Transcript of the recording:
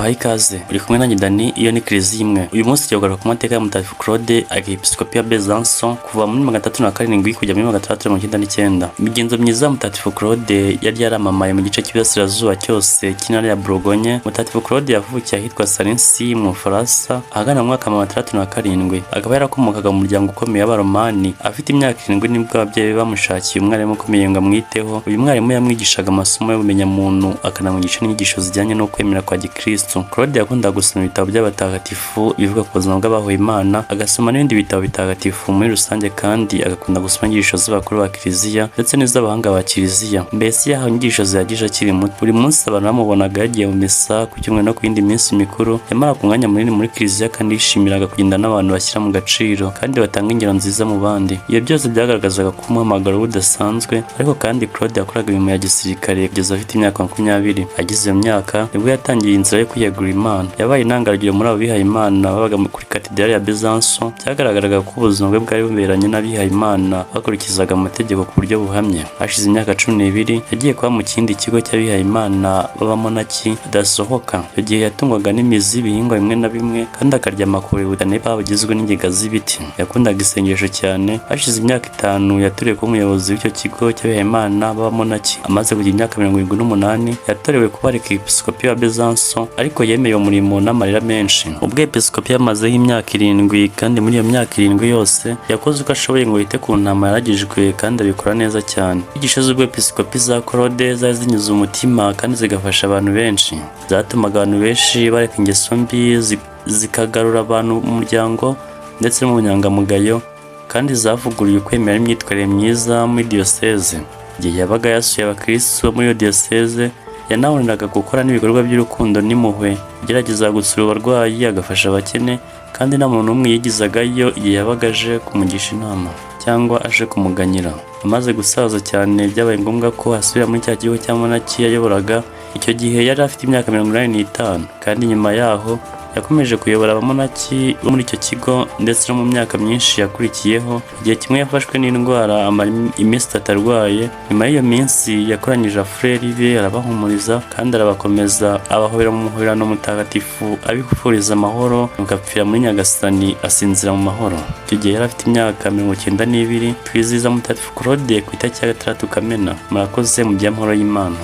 Tubahaye ikaze, uri kumwe nanjye Dani, iyo ni Kiliziya Imwe. Uyu munsi tugiye kugaruka ku mateka ya Mutagatifu Claude, Arkiyepiskopi ya Besançon, kuva muri 307 kujya muri 699. Imigenzo myiza ya Mutagatifu Claude yari yaramamaye mu gice cy'iburasirazuba cyose cy'intara ya Bourgogne. Mutagatifu Claude yavukiye ahitwa Salency mu Bufaransa ahagana mu mwaka wa 607, akaba yarakomokaga mu muryango ukomeye w'Abaromani. Afite imyaka 7 nibwo ababyeyi be bamushakiye umwarimu ukomeye ngo amwiteho. Uyu mwarimu yamwigishaga amasomo y'ubumenyamuntu, akanamwigisha n'inyigisho zijyanye no kwemera kwa gikristo. Claude yakundaga gusoma ibitabo by'abatagatifu bivuga ku buzima bw'abahowe Imana, agasoma n'ibindi bitabo bitagatifu muri rusange, kandi agakunda gusoma inyigisho z'abakuru ba kiliziya ndetse n'iz'abahanga ba kiliziya. Mbese yahawe inyigisho zihagije akiri muto. Buri munsi abantu bamubonaga yagiye mu misa ku cyumweru no ku yindi minsi mikuru. Yamaraga umwanya munini muri kiliziya kandi yishimiraga kugenda n'abantu bashyira mu gaciro kandi batanga ingero nziza mu bandi. Ibyo byose byagaragazaga ko umuhamagaro we udasanzwe. Ariko kandi Claude yakoraga imirimo ya gisirikare kugeza afite imyaka 20. Agize iyo myaka nibwo yatangiye inzira yo kwiyegurira Imana. Yabaye intangarugero muri abo bihaye Imana babaga kuri katedrali ya Besançon. Byagaragaraga ko ubuzima bwe bwari buberanye n'abihaye Imana bakurikizaga amategeko ku buryo buhamye. Hashize imyaka 12 yagiye kuba mu kindi kigo cy'abihaye Imana b'abamonaki badasohoka. Icyo gihe yatungwaga n'imizi y'ibihingwa bimwe na bimwe kandi akarya amakuru budanepa bugizwe n'ingiga z'ibiti. Yakundaga isengesho cyane. Hashize imyaka 5 yatorewe kuba umuyobozi w'icyo kigo cy'abihaye Imana b'abamonaki. Amaze kugira imyaka 78 yatorewe kuba arkiyepiskopi wa Besançon, ariko yemeye uwo murimo n'amarira menshi. Ubwepiskopi yamazeho imyaka 7, kandi muri iyo myaka 7 yose yakoze uko ashoboye ngo yite ku ntama yaragijwe, kandi abikora neza cyane. Inyigisho z'ubwepiskopi za Claude zari zinyuze umutima kandi zigafasha abantu benshi. Zatumaga abantu benshi bareka ingeso mbi, zikagarura abantu mu muryango ndetse no mu bunyangamugayo, kandi zavuguruye ukwemera n'imyitwarire myiza muri diyoseze. Igihe yabaga yasuye abakristu bo muri iyo diyoseze, yanahuriraga gukora n'ibikorwa by'urukundo n'impuhwe. Yagerageza gusura abarwayi, agafasha abakene, kandi nta muntu n'umwe yigizagayo igihe yabaga aje kumugisha inama cyangwa aje kumuganyira. Amaze gusaza cyane, byabaye ngombwa ko asubira muri cya gihugu cya monaki yayoboraga. Icyo gihe yari afite imyaka 85, kandi nyuma yaho yakomeje kuyobora abamonaki bo muri icyo kigo ndetse no mu myaka myinshi yakurikiyeho. Igihe kimwe yafashwe n'indwara, amara iminsi 3 arwaye. Nyuma y'iyo minsi yakoranyije abafureri be, arabahumuriza kandi arabakomeza, abahobera mu muhoberano mutagatifu, abifuriza amahoro, nuko apfira muri Nyagasani, asinzira mu mahoro. Icyo gihe yari afite imyaka 92. Twizihiza Mutagatifu Claude ku itariki ya 6 Kamena. Murakoze, mugire amahoro y'Imana.